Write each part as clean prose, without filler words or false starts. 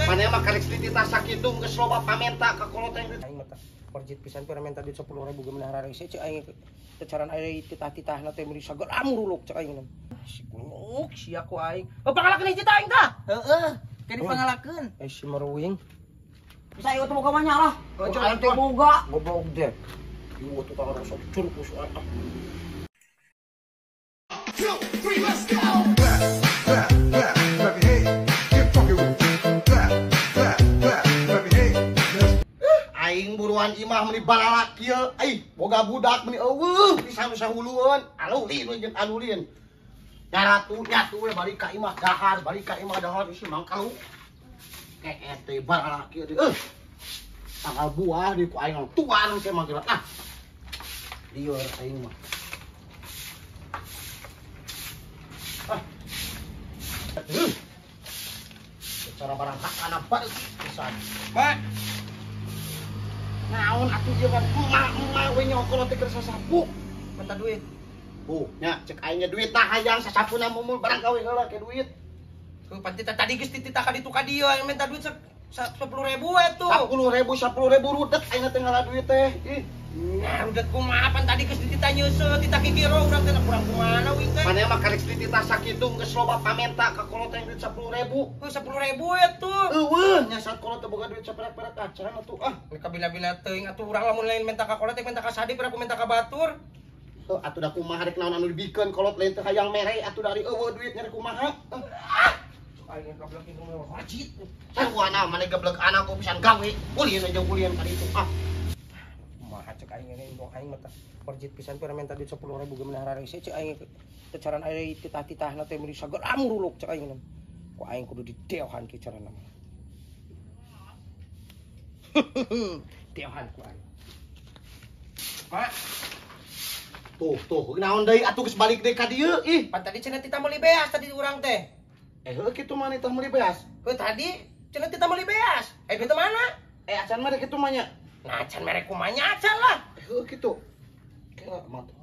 teh. Maneh mah karek dititah sakitu geus loba pamenta ka kolot teh. Aing mah tah perjit pisan pira menta duit 10.000 ge meunah rarese cek aing teh caran aya titah-titahna teh meuli sagala muruluk cek aing. Si kunyuk sia ku aing. Oh pangalakeun hiji tah aing tah. Heeh, ke dipangalakeun. Eh si meruing. Bisa ieu teh boga mah nyalah. Oh, aing teh boga. Goblok deh. Ieu tukang rosok curug musuh ah. 2, 3, let's go. Clap, clap, clap, clap your hands. Get funky with it. Clap, clap, clap, clap your hands. Aing buruan imah meuni balalak kieu. Aing boga budak meuni eueuh pisan nu sahulueun. Alulin we jeung alulin. Nyaratu nyatu we balik ka imah dahar, balik ka imah dahar isi mangkalu. Keet teh balalak kieu teh. Tanggal buah di ku aing tuan teh mah geura. Ah. Lieur aing mah. Ah. Secara barang tak anak balik pisan. Mak. Naon atuh ieu kan emak-emak we nyokolot teh keur sasapu. Minta duit. Oh, nya cek aing nya duit tah hayang sasapuna mumul barang gawe heula ke duit. Heuh pan tita tadi geus dititah ka ditu ka dieu aing minta duit 10.000 atuh. 10.000 10.000 rudet aing teh ngalah duit teh. Ih. Nah, rudet kumaha pan tadi geus dititah nyeuseuh, titah kikiro urang teh kurang kumaha wing teh. Maneh mah karek dititah sakitu geus loba pamenta ka kolot teh duit 10.000. Heuh 10.000 atuh. Eueuh nya saat kolot teh boga duit saperak-perak acan atuh ah. Kabila-bila teuing atuh urang lamun lain minta ka kolot teh minta ka sadi pira ku minta ka batur. Heuh atuh da kumaha rek naon anu dibikeun kolot lain teh hayang mere atuh dari eueuh duit nyari kumaha. Ah. Aing gablek itu mah wajit. Sarwana maneh gablek anak ku pisan gawe. Ulin aja ulin ka ditu ah. Kumaha cek aing ngene indung aing mah tah perjit pisan pira menta duit 10.000 ge meunah rarese cek aing teh caran aya titah-titahna teh meuli sagala muruluk cek aing. Ku aing kudu dideohan ki carana mah. Deohan ku aing. Mak. Tuh tuh naon deui atuh geus balik deui ka dieu ih. Pan tadi cenah titah meuli beas tadi urang teh. Eh heuh kitu mah titah meuli beas. Heuh tadi cenah titah meuli beas. Eh duit mana? Eh acan mah kitu mah nya. Nah, acan merek kumanya acan lah. Heuh kitu.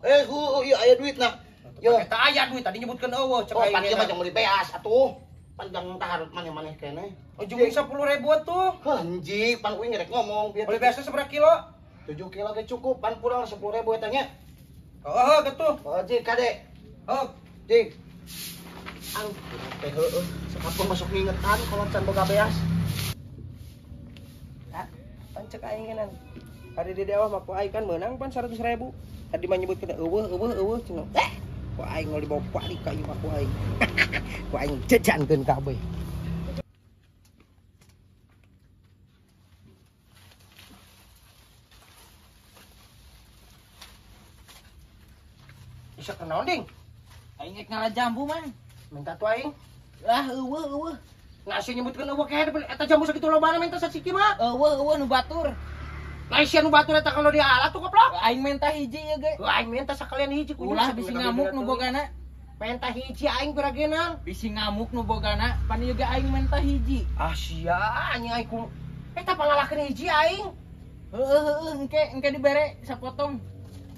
Eh heuh ieu aya duitna. Yo eta aya duit tadi nyebutkeun eueuh cek aing. Oh, pan ieu mah jang meuli beas atuh. Panjang tah maneh-maneh keneh. Oh, jeung 10.000 atuh. Heuh anjing, pan uing rek ngomong bieu. Meuli beasna sabaraha kilo? 7 kilo ge cukup, pan pulang 10.000 eta nya. Heeh, kitu. Oh, jing kade. Heuh, jing. Ang teh heueuh, sakapung masuk ngingetan kolot can boga beas. Cek aing kenan. Hari di dewa mah ku aing kan meunang pan 100.000. Tadi mah nyebutkeun eueuh eueuh eueuh cenah. Ku aing mau dibawa balik ka imah ku aing. Ku aing jajankeun kabeh. Bisa kenaon ding? Aing rek ngala jambu man. Minta tuh aing. Lah eueuh eueuh. Nah, si nyebutkeun eueuh kehe eta jambu sakitu lobana minta sasiki mah. Eueuh eueuh nu batur. Lah sia nu batur eta kalau dia alat tuh goblok. Aing menta hiji ieu ge. Heuh aing menta sakalian hiji kunyuk. Ulah bisi ngamuk nu bogana. Menta hiji aing pirageunang. Bisi ngamuk nu bogana, pan ieu ge aing menta hiji. Ah sia anjing aing ku. Eta pangalakeun hiji aing. Heueuh heueuh engke engke dibere sapotong.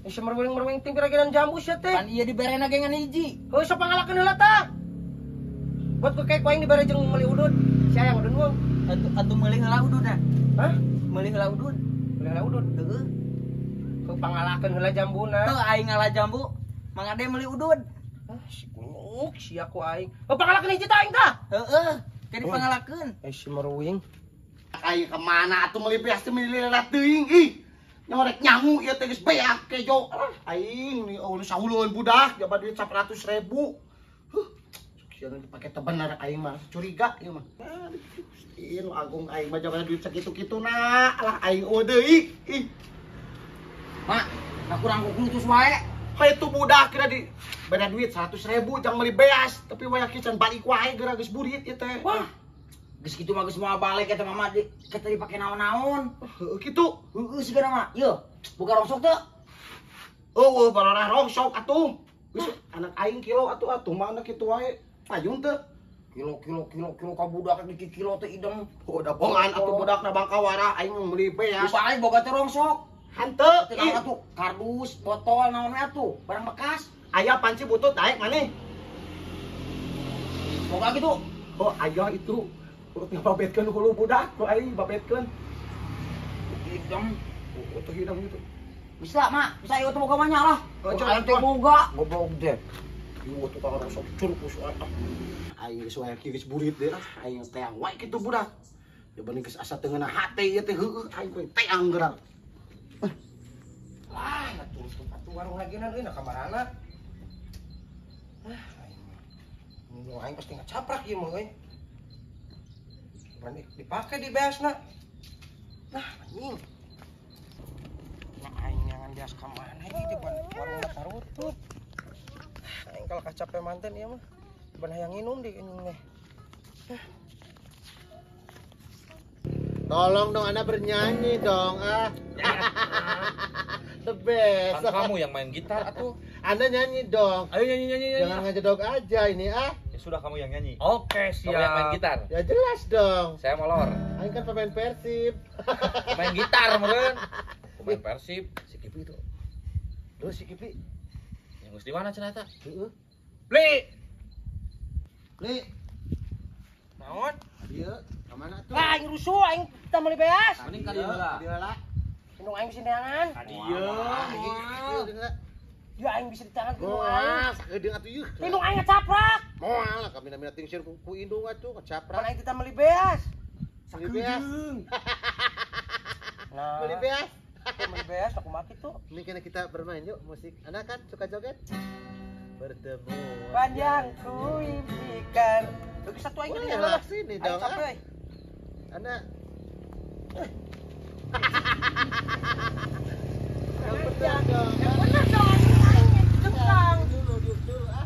Geus merwing-merwing ting pirageunang jambu sia teh. Pan ieu diberena ge ngan hiji. Heuh sok pangalakeun heula tah. Buat ku kayak ku aing dibere jeung meuli udud. Sia yang udud wong. Atuh atuh meuli heula ududna. Hah? Meuli heula udud. Meuli heula udud. Heueuh. Ku pangalakeun heula jambuna. Heuh aing ngala jambu, Mang Ade meuli udud. Ah si kunyuk sia ku aing. Heuh pangalakeun hiji tah aing tah. Heueuh, ke dipangalakeun. Eh si meruing. Aing ka mana atuh meuli beas teh meuli lila teuing ih. Nyorek nyangu ieu teh geus beak kejo. Aing ni eueuh sahuleun budak jaba duit 100.000. Huh. Sia dipake teu bener aing mah curiga ieu mah. Gusti nu agung aing mah jaba duit sakitu-kituna. Alah aing eueuh deui. Ih. Mak, da kurang kukulutus wae. Ka itu budak kira di beda duit 100.000 jang meuli beas tapi wayah kieu can balik wae geura geus burit ieu teh. Wah. Geus kitu mah geus moal balik eta mah di kita dipake naon-naon. Heueuh kitu. Heueuh sigana mah. Ieu, boga rongsok teu? Eueuh bararah rongsok atuh. Geus anak aing kilo atuh atuh mah anak kitu wae. Payun teu? Kilo kilo kilo kilo ka budak di kilo teh idem. Oh da bongan atuh budakna bangka warah aing meuli beas. Balik boga teh rongsok. Hanteu ih atuh kardus, botol naon we atuh, barang bekas. Aya panci butut daek maneh. Boga kitu. Oh ayah itu. Urut ngababetkeun hulu budak ku aing babetkeun. Hidung. Oh, tuh hidung itu. Bisa, Mak. Bisa ieu teh boga banyak lah. Aing teh boga. Goblok deh. Ieu tukang rosok curug geus aing geus wae geus burit deui lah. Aing teang wae kitu budak. Ya bening geus asa teu ngeunah hate ieu teh heueuh aing kuring teang geura. Lah, tutup atuh warung lagi nan euy na kamarana. Ah, aing. Minum aing pasti ngacaprak ieu mah euy. Bener dipake di beasna. Nah, anjing. Nah, aing nyangan beas ka mana ieu di warung tarutup. Aing kalau kacape manten ieu mah. Ban hayang nginum di anjing teh. Tolong dong Anda bernyanyi dong ah. The best. Kan kamu yang main gitar atuh. Anda nyanyi dong. Ayo nyanyi. Jangan ngejedok aja ini ah. Ya sudah kamu yang nyanyi. Oke, siap. Kamu yang main gitar. Ya jelas dong. Saya molor. Aing kan pemain Persib. Pemain gitar meureun. Pemain Persib. Si Kipli itu. Duh si Kipli. Yang geus di mana cenah eta? Heeh. Beli. Li. Naon? Ieu, ka mana tuh? Lah aing rusuh aing teu meuli beas. Mending ka dieu heula. Indung aing bisa neangan. Ka dieu. Ya aing bisa ditangan ku indung aing. Moal, sakedeung atuh ieu. Indung aing ngecaprak. Moal lah kamina-mina tingsir ku indung atuh ngecaprak. Pan aing teu meuli beas. Sakedeung. Nah. Meuli beas. Meuli beas aku maki tuh. Ini kena kita bermain yuk musik. Anak kan suka joget? Bertemu panjang ku impikan. Bagi satu aing boleh lah sini dong. Aing Anak. Yang bener dong, aing jengkang. Dulu ah.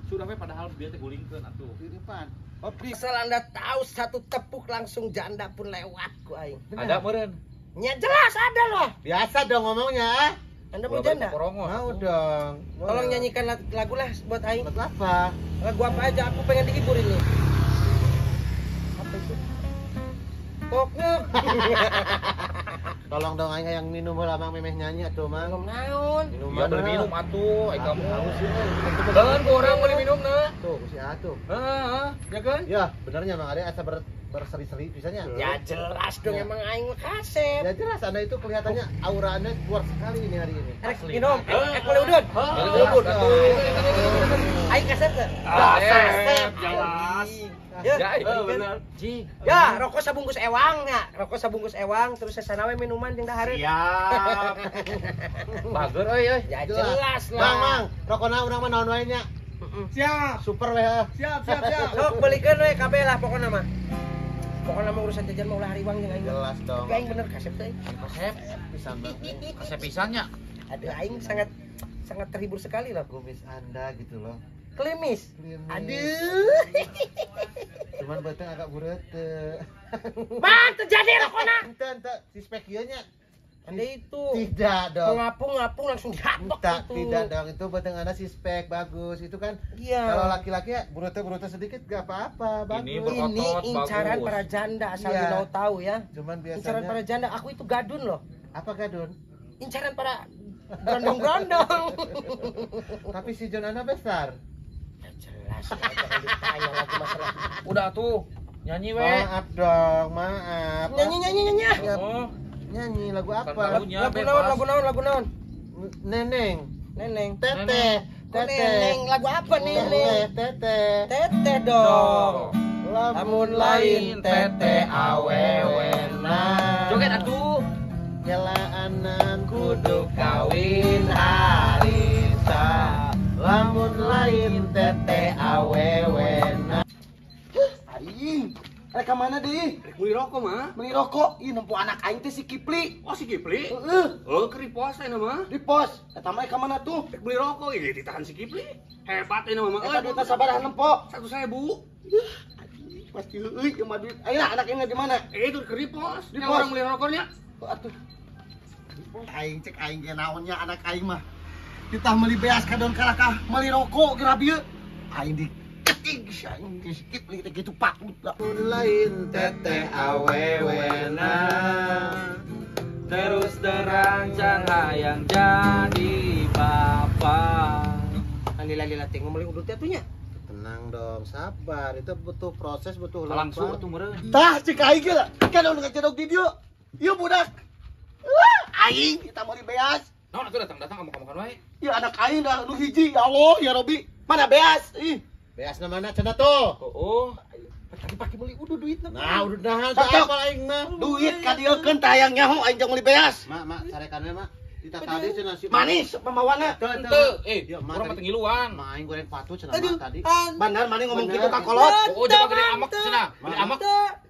Sudah we padahal dia teh gulingkeun atuh. Di depan. Oh, asal Anda tahu satu tepuk langsung janda pun lewat ku aing. Ada meureun? Ya jelas ada loh. Biasa dong ngomongnya ah. Anda mau janda? Mau dong. Tolong nyanyikan lagu lah buat aing. Lagu apa? Lagu apa aja, aku pengen dihibur ini. Apa itu? Koknya. Tolong dong aing yang minum heula mang memeh nyanyi atuh mang. Minum naon? Ya beli minum atuh, aing kamu. Haus sih. Keun ku urang beli minum na. Tuh, si atuh. Heeh, ya kan? Ya, benernya Mang Ade asa berseri-seri pisahnya. Ya jelas dong ya. Emang aing mah kasep. Ya jelas Anda itu kelihatannya aura Anda keluar sekali ini hari ini. Rek minum, rek boleh udun. Boleh udun. Aing kasep teu? Kasep, jelas. Ya, bener. Ya, rokok sabungkus ewang nya. Rokok sabungkus ewang terus sesana we minuman jeung dahareun. Siap. Bager euy euy. Ya jelas lah. Mang, mang, rokona urang mah naon wae nya. Siap. Super we. Siap, siap, siap. Sok belikeun we kabeh lah pokona mah. Pokoknya mah urusan jajan mah ulah hariwang jeung aing. Jelas dong. Tapi aing bener kasep teh. Kasep pisan banget. Kasep pisannya. Aduh aing sangat sangat terhibur sekali loh. Kumis Anda gitu loh. Klimis. Klimis. Aduh. Cuman beteng agak burete. Bang, terjadi rokona. Ente ente si spek ieu nya. Anda itu tidak dong. Ngapung-ngapung langsung dihatok itu. Tidak dong, itu beteng Anda si spek bagus. Itu kan iya. Kalau laki-laki ya burete-burete sedikit gak apa-apa, bagus. Ini incaran bagus. Para janda asal iya. Dino tahu ya. Cuman biasanya incaran para janda, aku itu gadun loh. Apa gadun? Incaran para berondong-berondong. Tapi si John Anda besar. Ya jelas ya, jangan ditanya lagi masalah. Udah tuh, nyanyi we. Maaf dong, maaf. Nyanyi nyanyi nyanyi. Ya. Oh. Nyanyi lagu apa? Lagu naon, lagu naon, lagu naon? Neneng. Neneng. Teteh. Teteh. Neneng, lagu apa neneng? Teteh. Teteh dong. Lamun lain teteh awewena. Joget atuh. Kelaanan kudu kawin harita. Lamun lain teteh awewena. Aing. Rek ka mana deui? Rek meuli rokok mah. Meuli rokok. Ih nempo anak aing teh si Kipli. Oh si Kipli? Heeh. Oh keur di pos ayeuna mah. Di pos. Eta mah ka mana tuh? Rek meuli rokok ieu ditahan si Kipli. Hebat ayeuna mah. Eta duitna sabaraha nempo? 100.000. Ih, pasti heueuy ieu mah duit. Ayeuna anak aing di mana? Itu keur di pos. Di pos. Orang meuli rokoknya. Atuh. Aing cek aing ge naonnya anak aing mah. Ditah meuli beas kadon kalah kah meuli rokok geura bieu. Aing di gitu pak lain teteh awewena terus terang hayang jadi bapak. Lila-lila teh ngomong udut atuh nya. Tenang dong, sabar. Itu butuh proses, butuh Langsung atuh meureun. Tah cek aing ge kan anu ngacedok di dieu. Ieu budak. Aing kita meuli beas. Naon atuh datang-datang amuk-amukan wae. Ya anak aing dah nu hiji ya Allah ya Robi. Mana beas? Ih, Beasna mana cenah tuh? Oh, Tadi pake meuli udu duitna. Nah, udah nahan Cocok. apa aing mah. Duit ka dieukeun tah hayang nyaho aing jeung meuli beas. Mak, mak, carekannya mak. Kita tadi cenah si Manis pembawana. Teu, henteu. Eh, Ya, mak urang mah tadi. teu ngiluan. Mak aing goreng patut cenah Aduh, mak tadi. Bener mana ngomong Bener. gitu ka kolot. Oh, coba gede amak cenah. Gede amak.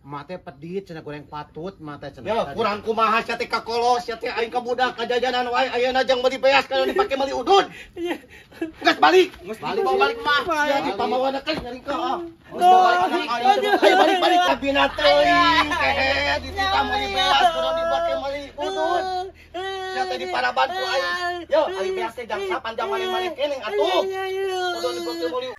Mak teh pedit cenah goreng patut, mak teh cenah. Ya tadi. kurang kumaha sia teh ka kolot sia teh aing ka budak ka jajanan wae ayeuna jeung meuli beas kana dipake meuli udud. Geus balik. Balik, bawa balik mah. Ya Balik. di pamawana kan nyari ka. ah. Geus bawa balik anak aing. Ayo balik balik ka bina teuing kehe dititah meuli beas kana dipake meuli udud. Sia teh diparaban ku aing. Yo, ari beas teh jang sapanjang maneh-maneh keneng atuh. Udud dipake meuli